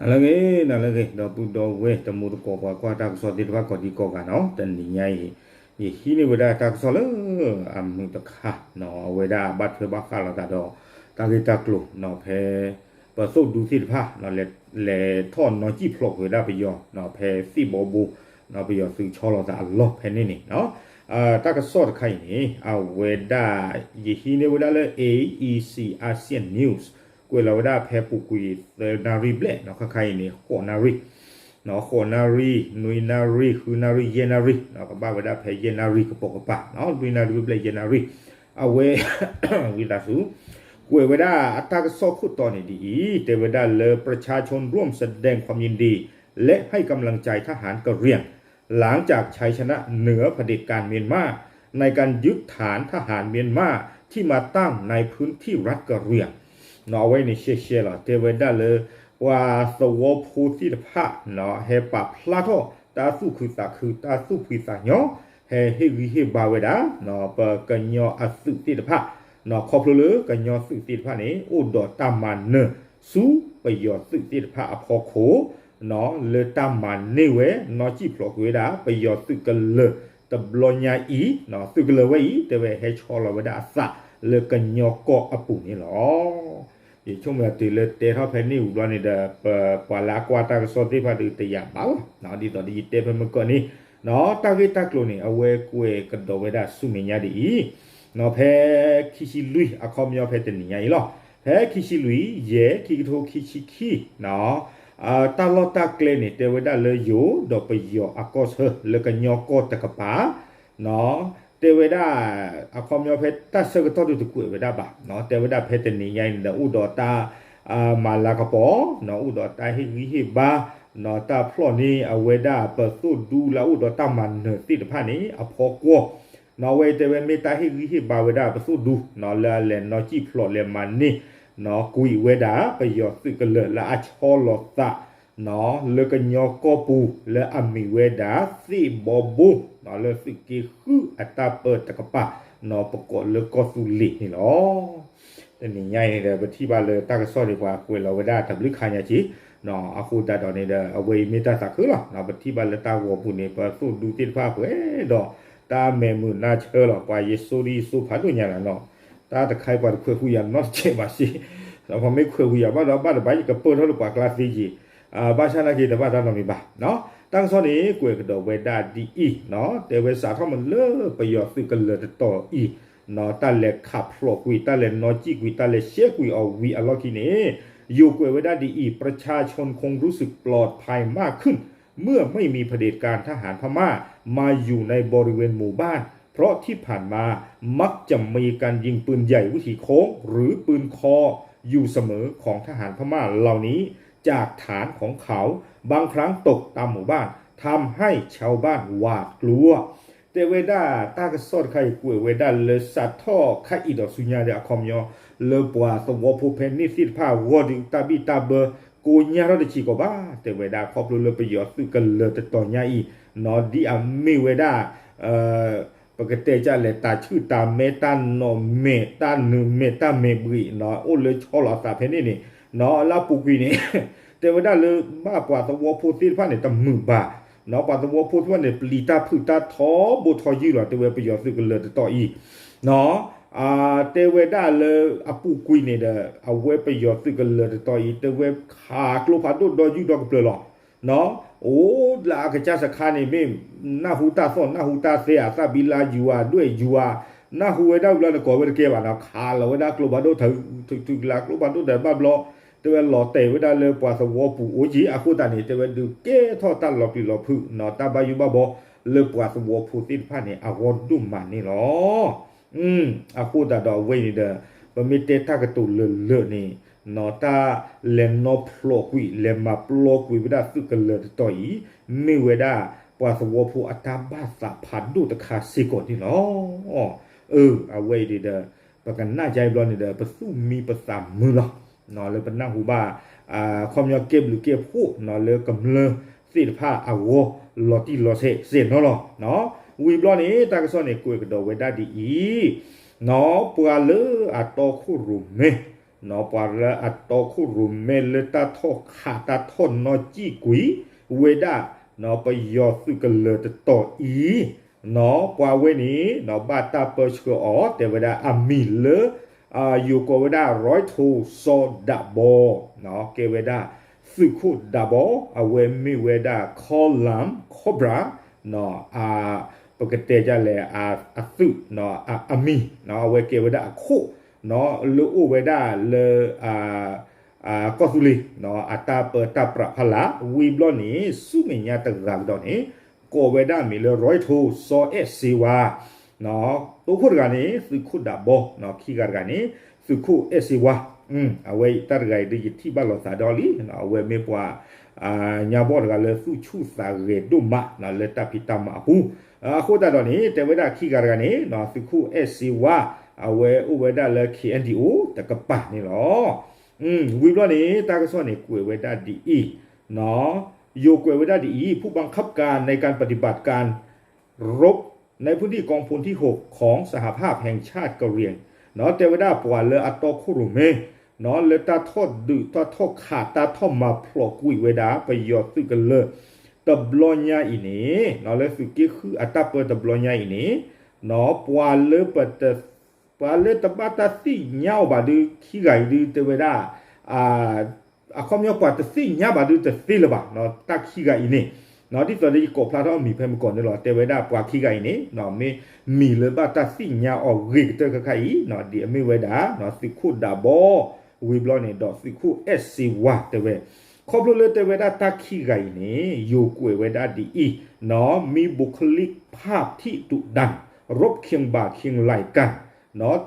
နၤလၢအဂ့ၤ နၤလၢအဂ့ၤ ဒီပုၢ်ဒီဝဲၢ်တံၤသကိး ပှၤကွၢ်တၢ်ကစီၣ်သ့ၣ်တဖၣ်ကိးဒံကိးဂၤနီၤ, တနံၤညါအံၤ ယဟံးန့ၢ်ဝဲဒၣ်တၢ်ကစီၣ်လၢအမုာ်တခါနီၤ, အဝဲဒၣ်ဘၣ်ထွဲဘၣ်ဃးလိာ်သးဒီး တၢ်ဂ့ၢ်တၢ်ကျိၤနီၤ, ဖဲပသိၣ်ဒူသ့ၣ်တဖၣ် လဲၤထီၣ်နီၣ်ကံၣ်ဖျိးကွံာ်ဝဲဒၣ်ပယီၤနီၤ, ဖဲသ့ၣ်ဘီဘိနီၤ, ပယီၤသုးဆီလီၤသးအလီၢ်ဖဲန့ၣ်န့ၣ်နီၤ, တၢ်ကစီၣ်တခါအံၤန့ၣ် အဝဲဒၣ် ယဟံးန့ၢ်ဝဲဒၣ်လၢ A E C Asia News ကွဲးလီၤဝဲဒၣ်ဖဲပူၤကွံာ်သၢနၣ်ရံၣ်ဘျဲၣ်နီၤ, ခါခါအံၤန့ၣ် ဃိးနၣ်ရံၣ်, ဃိးနၣ်ရံၣ်, နွံနၣ်ရံၣ်, ဃုနၣ်ရံၣ်, ယဲၢ်နၣ်ရံၣ်နီၤ, ကဘၣ်ဝဲဒၣ်ဖဲယဲၢ်နၣ်ရံၣ်ကပိာ်ကပၤနီၤ, နွံနၣ်ရံၣ်ဘျဲၣ်ယဲၢ်နၣ်ရံၣ်, အဝဲ ဝံသးစူၤ ကွဲးဝဲဒၣ်အတၢ်ကစီၣ်ခိၣ်တီန့ၣ်ဒ်အံၤ, တဲဝဲဒၣ်လၢ ประชาชนร่วมแสดงความยินดีและให้กำลังใจทหารกะเหรี่ยง หลังจากชัยชนะเหนือเผด็จการเมียนมาในการยึดฐานทหารเมียนมาที่มาตั้งในพื้นที่รัฐกะเหรี่ยง အဝဲန့ၣ်ရှဲရှဲလီၤ, တဲဝဲဒၣ်လၢ ပှၤသဝီဖိသ့ၣ်တဖၣ် ဟဲပာ်ဖျါထီၣ်တၢ်သူၣ်ခုသးခု တၢ်သူၣ်ဖှံသးညီ, ဟဲဟ့ၣ်ဂံၢ်ဟ့ၣ်ဘါဝဲဒၣ် ပကညီအသုးသ့ၣ်တဖၣ်, ခီဖျိလၢကညီသုးသ့ၣ်တဖၣ်န့ၣ် အိၣ်ဒီးတၢ်မၤနၢၤဆူပယီၤသုးသ့ၣ်တဖၣ်အဖီခိၣ် လၢတၢ်မၤန့ၢ်ဝဲ နီၣ်ကံၣ်ဖျိးကွံာ်ဝဲဒၣ် ပယီၤသုးကလၢၤတဘျီညါအံၤ, သုးကလၢၤဝဲအံၤ တဲဝဲဟဲဆီလီၤဝဲဒၣ်အသးလၢကညီကီၢ်အပူၤန့ၣ်လီၤ. ယဆိကမိၣ်တုၤလၢတဲထီၣ်ဖဲန့ၣ်ဝံၤဘျီန့ၣ်ဒီး ပပှၤလၢအကွၢ်တၢ်ကစီၣ်သ့ၣ်တဖၣ်ဒုးတယာ်ဘၣ်လီၤ, ဒ်သိးဒီးယတဲဖဲမုၢ်ကီၢ်န့ၣ်, တၢ်ဂ့ၢ်တၢ်ကျိၤန့ၣ် အဝဲကွဲးကဒီးဝဲဒၣ်ဆူမဲာ်ညါဒ်အံၤ, ဖဲခံဆံလွံၢ် အခီပညီဖဲတနံၤညါအံၤလီၤ, ဖဲခံဆံလွံၢ် ယဲၢ် ခံကထိခံဆံခံ တၢ်လီၢ်တၢ်ကျဲန့ၣ် တဲဝဲဒၣ်လၢယိၤဒီးပယီၤအကီၢ်ဆၢလၢကညီကီၢ်တကပၤ, တဲဝဲဒၣ် အခီပညီဖဲတၢ်ဆၢကတီၢ်ဒုးတကွဲးဝဲဒၣ်ဘၣ်, တဲဝဲဒၣ်ဖဲတနံၤညါအံၤန့ၣ်ဒီး အိၣ်ဒီးတၢ်မၤလၤကပီၤ, အိၣ်ဒီးတၢ်ဟ့ၣ်ဂံၢ်ဟ့ၣ်ဘါ, တၢ်ဖျီၣ်န့ၢ်အဝဲဒၣ်ပသိၣ်ဒူလၢအအိၣ်ဒီးတၢ်မၤနၢၤသ့ၣ်တဖၣ်န့ၣ် အဖီကွီၢ်, အဝဲတဲဝဲမ့ၢ်တၢ်ဟ့ၣ်ဂံၢ်ဟ့ၣ်ဘါဝဲဒၣ်ပသိၣ်ဒူ လၢအလဲၤနီၣ်ကံၣ်ဖျိးလဲၤမၤန့ၢ် ကွံာ်ဝဲဒၣ် ပယီၤသုးကလၢၤလၢအဆီလီၤသး လၢကညီကီၢ်ပူၤ လၢအမ့ၢ်ဝဲဒၣ်သ့ၣ်ဘီဘိ လၢသုးက့ဃုအတၢ်ပၢတကပၤ ပကိးလၢကီၢ်သူလ့ၤန့ၣ်လီၤ. တနံၤညါအံၤန့ၣ်ဒီး ပထံၣ်ဘၣ်လၢတၢ်ကစီၣ်န့ၣ် ပှၤကွဲးလီၤဝဲဒၣ်တဘျုးခါညါက့ၤ, အဃိသတးဒီးန့ၣ်ဒီး အဝဲအံၤမ့ၢ်တၢ်သးခုလီၤ. ပထံၣ်ဘၣ်လၢတၢ်ဂီၤပူၤန့ၣ် ပသိၣ်ဒူသ့ၣ်တဖၣ်ပှဲၤဒီး တၢ်မဲာ်မုာ်နၢ်ဆၢလီၤ. ပှၤယစိဒံယစိဖးဒိၣ်ညါလီၤနီၤ. တၢ်တခါအံၤပှၤတခွဲးဃုာ်ယၤနီတစဲးဘၣ်စ့ၢ်, ပှၤမ့ၢ်ခွဲးဃုာ်ယၤဘၣ်ဒီး ဘၣ်တဘၣ်ယကပၢၢ်ထီၣ်လၢပှၤကျါသ့က့ၤ, ဘၣ်ဆၣ်နာ်က့ၤတဘၣ်တၢ်နီတမံၤဘၣ်. တၢ်ကစီၣ်န့ၣ် ကွဲးကဒီးဝဲဒၣ်ဒ်အံၤ, တဲဝဲစးထီၣ်မးလၢပယီၤသုးကလၢၤတတီၤအံၤ တၢ်လဲၤခးဖျိးကွံာ် တၢ်လဲၤနီၣ်ကံၣ်ကွံာ် တၢ်လဲၤရှဲကွံာ်အီၤဝံၤအလီၢ်ခံန့ၣ်, ယိၤကွဲးဝဲဒၣ်ဒ်အံၤ, ประชาชนคงรู้สึกปลอดภัยมากขึ้น เมื่อไม่มีเผด็จการทหารพม่ามาอยู่ในบริเวณหมู่บ้าน เพราะที่ผ่านมามักจะมีการยิงปืนใหญ่วิถีโค้งหรือปืนคออยู่เสมอของทหารพม่าเหล่านี้จากฐานของเขา บางครั้งตกตามหมู่บ้าน ทำให้ชาวบ้านหวาดกลัว တဲဝဲဒၣ်တၢ်ကစီၣ်တခါအံၤကွဲးဝဲဒၣ်လၢစးထီၣ်ခါအံၤဒီးဆူညါဒီးအခီပညီ လၢပှၤသဝီဖိဖဲန့ၣ်သ့ၣ်တဖၣ်အဂီၢ်ဒီးတၢ်ဘံၣ်တၢ်ဘၢ ကိးညါထီၣ်တစဲးကီးဘၣ်. တဲဝဲဒၣ်ခီဖျိလၢပယီၤသုးကလၢၤတတီၤညါအံၤ ဒ်အမ့ၢ်ဝဲဒၣ် ပကတဲဒ်လဲၣ် တၢ်ဆူၣ်တၢ်မဲ တၢ်နီၣ်မဲာ် တၢ်နုာ်မဲာ် တၢ်မဲာ်ဘှံး အိၣ်လၢဆီလီၤအသးဖဲန့ၣ်န့ၣ် လၢအပူၤကွံာ်န့ၣ် တဲဝဲဒၣ်လၢဘၣ်ပှၤသဝီဖိသ့ၣ်တဖၣ်န့ၣ် တမုာ်ဘၣ်, ပှၤသဝီဖိသ့ၣ်တဖၣ်န့ၣ် ပျံၤတၢ်ဖုးတၢ်ထီဘိထီယုၢ်လီၤ တဲဝဲပယီၤသုးကလၢၤတတီၤအံၤ တဲဝဲဒၣ်လၢအပူၤကွံာ်န့ၣ်ဒီး အဝဲပယီၤသုးကလၢၤတတီၤအံၤ တဲဝဲခးကျိဖးဒိၣ်ဒီယုၢ်ဒီကပျၢၤလီၤ. အိၣ်လၢအကစၢ်စခါန့ၣ် မ့ၢ်နၢ်ဟူတၢ်သီၣ် နၢ်ဟူတၢ်သဲ အသၣ်ဘံလါယွၤ ဒွဲၣ်ယွၤ နၢ်ဟူဝဲဒၣ်ဝံၤလီၤန့ၣ် ကိးဝဲတကဲဘၣ်နီၤ ခးလီၤဝဲဒၣ်ကျိဖးဒိၣ် ထုးထုးလၢကျိဖးဒိၣ်ဒီးဘၣ်ဘျီ တဲဝဲလီၤတဲာ်ဝဲဒၣ်လၢပှၤသဝီပူၤအိၣ်က့ၤ အဃိသတးန့ၣ် တဲဝဲဒုးကဲထီၣ်တၢ်လီၤပျံၤလီၤဖုးနီၤ တၢ်ဘၣ်ယိၣ်ဘၣ်ဘီ လၢပှၤသဝီဖိသ့ၣ်တဖၣ်န့ၣ် အဂီၢ်ဒိၣ်မးန့ၣ်လီၤ. အဃိသတးဒီးအဝဲအံၤန့ၣ်ဒီး ပမ့ၢ်တဲတၢ်ကတိၤလၢာ်လၢာ်န့ၣ် တၢ်လဲၤနီၣ်ဖျိးကွံာ် လဲၤမၤပျီကွံာ်ဝဲဒၣ်သုးကလၢၤတတီၤအံၤ မ့ၢ်ဝဲဒၣ်ပှၤသဝီဖိအတၢ်ဘၣ်သးဖးဒိၣ်တခါစ့ၢ်ကီးန့ၣ်လီၤ. အဝဲအံၤန့ၣ်ဒီး ပကနၣ်ကါအံၤဘျီန့ၣ်ဒီး ပသူၣ်မံပသးမုာ်လီၤ. လၢပနၢ်ဟူဘၣ် အခီပညီကဲဘျုးကဲဖှိၣ်နီၤ လၢကမျၢၢ်သ့ၣ်တဖၣ်အဂီၢ် လီၤတံၢ်လီၤဆဲးစဲးနီၤလီၤ. ဝံၤဘျီန့ၣ် တၢ်ကစီၣ်န့ၣ် ကွဲးကဒီးဝဲဒၣ်ဒ်အံၤ, နီၤ ပှၤလၢအတီခိၣ်ရိၣ်မဲ ပှၤလၢအတီခိၣ်ရိၣ်မဲလၢတၢ်ထီၣ်ခးတၢ်ထီၣ်နီၣ်စံၣ်ကွံာ်ဝဲဒၣ် ပယီၤသုးကလၢၤတတီၤအံၤ ပှၤဝဲန့ၣ် ဘၣ်တၢ်ပၢဆှၢအီၤ တဲဝဲဒၣ်အမံၤလၢ ယိၤကိးဝဲဒၣ် ရီထိၣ်စီၤဒးဘီ ကဲဝဲဒၣ် သုးခိၣ်ဒးဘီ အဝဲမ့ၢ်ဝဲဒၣ် ခီလမ် ခီဘြၢ ပကတဲဒ်လဲၣ် အသုး အမံၤ အဝဲကဲဝဲဒၣ်အခိၣ် လၢအိၣ်ဝဲဒၣ်လၢ ကီၢ်သူလ့ၤ အတၢ်ပၢတၢ်ပြးဖီလာ် ဝံၤဘျီန့ၣ် ဆူမဲာ်ညါတဂၤကဒီးန့ၣ် ကိးဝဲဒၣ်မံၤလၢ ရီထိၣ် စီၤအဲၣ်စ့ဝါ တိခိၣ်တဂၤန့ၣ် သုးခိၣ်ဒးဘီ ခံဂၤတဂၤန့ၣ် သုးခိၣ်အဲၣ်စ့ဝါ အဝဲတၢ်တဂၤအံၤဒ်ယထံၣ်ဘၣ်လိာ်သးဒီးလံ အဝဲမ့ၢ်ပှၤ ညါဘီၣ်တဂၤလၢသူၣ်ဆူၣ်သးဂဲၤဒိၣ်မး လၢတၢ်ဖံးတၢ်မၤအပူၤ အဃိသတးဒီးန့ၣ် တဲဝဲဒၣ်ခံဂၤတဂၤန့ၣ် သုးခိၣ်အဲၣ်စ့ဝါ အဝဲအိၣ်ဝဲဒၣ်လၢ ခ့ၣ်အဲၣ်ဒ်အူ တကပၤန့ၣ်လီၤ. ဝံၤဘျီန့ၣ် တၢ်ကစီၣ်န့ၣ်ကွဲးဝဲဒၣ်ဒ်အံၤ ယိၤကွဲးဝဲဒၣ်ဒ်အံၤ ผู้บังคับการในการปฏิบัติการรบ ในพื้นที่กองพลที่หกของสหภาพแห่งชาติกะเหรี่ยง တဲဝဲဒၣ်ပှၤလၢအတီခိၣ်ရိၣ်မဲ လၢတၢ်ထီၣ်ဒုးတၢ်ထီၣ်ခးတၢ်ထီၣ်မၤဖျိးကွံာ်ဝဲဒၣ် ပယီၤသုးကလၢၤ တဘျီညါအံၤန့ၣ် လၢသုးက့ဃုအတၢ်ပၢတဘျီညါအံၤန့ၣ် ပှၤလၢပ ပှၤလၢတဘၣ်တၢ်သ့ၣ်ညါအီၤဘၣ်ဒုး ခံဂၤအံၤဒုး တဲဝဲဒၣ် အခီပညီပှၤတသ့ၣ်ညါဘၣ်ဒုးတသ့လၢၤဘၣ် တၢ်ခံဂၤအံၤန့ၣ် ဒ်သိးဒီးယကိးဖျါထီၣ်အမံၤဖဲမုၢ်ကီၢ်န့ၣ်လီၤ တဲဝဲဒၣ်ပှၤခံဂၤအံၤန့ၣ် မ့ၢ်မံၤလၢဘၣ်တၢ်သ့ၣ်ညါအီၤဂ့ၤကတၢၢ်ခဲခါအံၤ ဒ်အမ့ၢ်ဝဲဒၣ် သုးခိၣ်ဒးဘီ ဝံၤဘျီန့ၣ်ဒီးသုးခိၣ်အဲၣ်စ့ဝါတဲဝဲ ခီဖျိလၢတဲဝဲဒၣ်တၢ်ခံဂၤအံၤန့ၣ် ယိၤကွဲးဝဲဒၣ်ဒ်အံၤ มีบุคลิกภาพที่ดุดัน รบเคียงบ่าเคียงไหล่กัน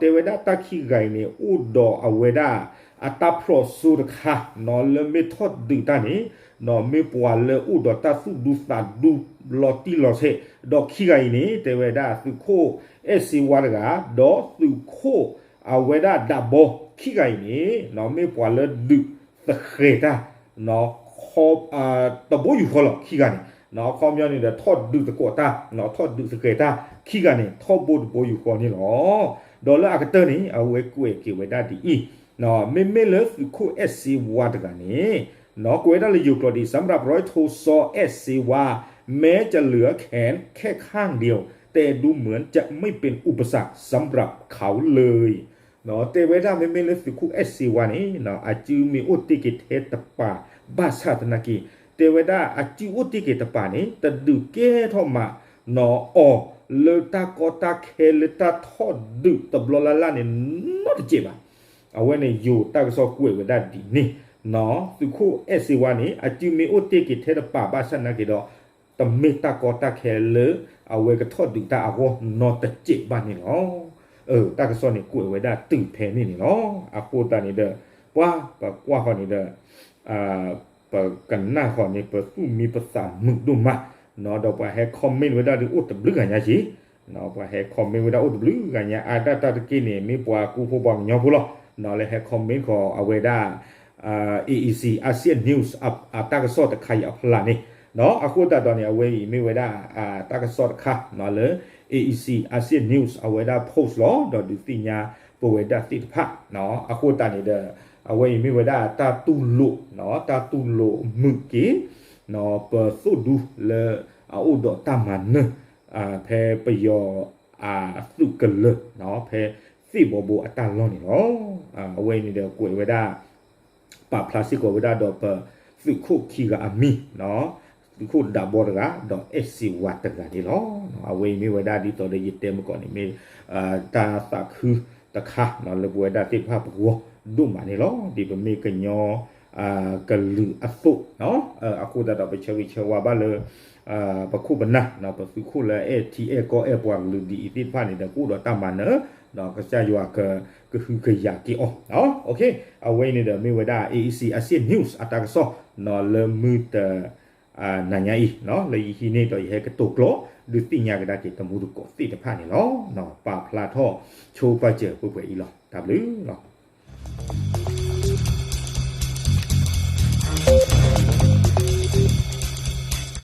တဲဝဲဒၣ်တၢ်ခံဂၤအံၤန့ၣ် အိၣ်ဒီးအဝဲဒၣ် အတၢ်ဖျိးစိတခါ လၢမ့ၢ်ထီၣ်ဒုးတၢ်န့ၣ် မ့ၢ်ပှၤလၢအိၣ်ဒီးတၢ်သူၣ်ဒူသးဒူလီၤတံၢ်လီၤဆဲး ဒီးခံဂၤအံၤန့ၣ် တဲဝဲဒၣ်သုးခိၣ်အဲၣ်စ့ဝါတဂၤ ဒီးသုးခိၣ်အဝဲဒၣ်ဒးဘီ ခံဂၤအံၤန့ၣ် မ့ၢ်ပှၤလၢဒုးသဃဲၤတၢ် တဘိယူၢ်ဃီလီၤ ခံဂၤန့ၣ် အခီပညီန့ၣ်ဒီး ထီၣ်ဒုးသကိးတၢ် ထီၣ်ဒုးသဃဲၤတၢ် ခံဂၤန့ၣ် ထီဘိတဘိယူၢ်ဃီန့ၣ်လီၤ. ဒီးလၢအကတၢၢ်န့ၣ် အဝဲကွဲးက့ၤဝဲဒၣ်ဒ်အံၤ မ့မ့ၢ်လၢသုးခိၣ်အဲၣ်စ့ဝါတဂၤန့ၣ် ကွဲးဝဲဒၣ်လၢယိၤကျိာ်ဒ်အံၤ สำหรับร้อยโท ซอ แอดเซวา แม้จะเหลือแขนแค่ข้างเดียว แต่ดูเหมือนจะไม่เป็นอุปสรรคสำหรับเขาเลย တဲဝဲဒၣ်မ့မ့ၢ်လၢသုးခိၣ်အဲၣ်စ့ဝါန့ၣ် အစုမ့ၢ်အိၣ်တ့ၢ်က့ၤထဲတပၤ ဘၣ်ဆၣ်သနာ်က့ တဲဝဲဒၣ်အစုအိၣ်တ့ၢ်က့ၤတပၤန့ၣ် တဒုးကဲထီၣ်မး အီၤ လၢတၢ်ကီတၢ်ခဲလၢတၢ်ထီၣ်ဒုးတဘျီလၢ်လၢ်န့ၣ် နီတစဲးဘၣ်. အဝဲန့ၣ်ယိၤတၢ်ကစီၣ်ကွဲးဝဲဒၣ်ဒ်န့ၣ် သုးခိၣ်အဲၣ်စ့ဝါန့ၣ် အစုမ့ၢ်အိၣ်တ့ၢ်က့ၤထဲတပၤဘၣ်ဆၣ်သနာ်က့ဒီး တမ့ၢ်တၢ်ကီတၢ်ခဲလၢ အဝဲကထီၣ်ဒုးတၢ်အဂီၢ်နီတစဲးဘၣ်န့ၣ်လီၤ. တၢ်ကစီၣ်န့ၣ်ကွဲးဝဲဒၣ်တုၤဖဲန့ၣ်န့ၣ်လီၤ. အဃိသတးန့ၣ်ဒီး ပှၤပကွၢ်ဃီန့ၣ်ဒီး ပကနၣ်ဃီန့ၣ် ပသူၣ်မံပသးမုာ်ဒိၣ်မး ဒီးပှၤဟဲ comment ဝဲဒၣ်ဒုးအိၣ်တဘျုးဂၤညါက့ ပှၤဟဲ comment ဝဲဒၣ်အိၣ်တဘျုးဂၤညါ အါဒၣ်တၢ်တက့ၢ်န့ၣ် မ့ၢ်ပှၤကူဖိပှၤကညီဖိလီၤ. လၢဟဲ comment ဃီအဝဲဒၣ် AEC Asian News အတၢ်ကစီၣ်တခါအံၤအဖီလာ်န့ၣ် အဃိသတးဒီးန့ၣ် အဝဲအံၤမ့ၢ်ဝဲဒၣ် တၢ်ကစီၣ်တခါလၢ AEC Asian News အဝဲဒၣ် post လီၤ ဒီးဒုးသ့ၣ်ညါပဝဲဒၣ်သ့ၣ်တဖၣ် အဃိသတးန့ၣ်ဒီး အဝဲအံၤမ့ၢ်ဝဲဒၣ်တၢ်တူၢ်လိာ် တၢ်တူၢ်လိာ်မုာ်က့ၤ ပသိၣ်ဒူလၢအအိၣ်ဒီးတၢ်မၤနၢၤ ဖဲပယီၤအသုးကလၢၤ ဖဲသ့ၣ်ဘီဘိအတၢ်လီၢ်န့ၣ်လီၤ. အဝဲအံၤန့ၣ်ဒီးကွဲးဝဲဒၣ် ပာ်ဖျါစ့ၢ်ကီးဝဲဒၣ်ဒီးပသုးခိၣ်ခံဂၤအမံၤ သုးခိၣ်ဒးဘီတဂၤ ဒီးအဲၣ်စ့ဝါတဂၤန့ၣ်လီၤ. အဝဲအံၤမ့ၢ်ဝဲဒၣ်ဒ်သိးဒီးယတဲမုၢ်ကီၢ်န့ၣ်မ့ၢ် တၢ်သးခုတခါ လၢပဝဲဒၣ်သ့ၣ်တဖၣ်ပဂီၢ်ဒိၣ်မးန့ၣ်လီၤ. ဒ်ပမ့ၢ်ကညီ ကလုာ်အသိး အဃိသတးဒီးပဆၢဂ့ၤဆၢဝါဘၣ်လၢ ပခိၣ်ပနၢ် ပသုးခိၣ်လၢအဲၣ်ထံအဲၣ်ကီၢ်အဲၣ်ပှၤကလုာ်ဒ်အံၤသ့ၣ်တဖၣ်န့ၣ်ဒီး ကအိၣ်ဒီးတၢ်မၤနၢၤ ဒီးကစၢ်ယွၤကဟုကယာ်က့ၤအီၤ အဝဲအံၤန့ၣ်ဒီးမ့ၢ်ဝဲဒၣ် AEC Asian News အတၢ်ကစီၣ် လၢမုၢ်တ နၤညါအံၤ လၢယဟံးန့ၢ်ဒီးယဟဲကတိၤကျိာ် ဒုးသ့ၣ်ညါကဒါက့ၤတမူတကိးသ့ၣ်တဖၣ်န့ၣ်လီၤ. ပာ်ဖျါထီၣ်ဆိပာ်စၢၤပှဲၤပှဲၤအံၤလီၤ. တၢ်ဘျုးလီၤ.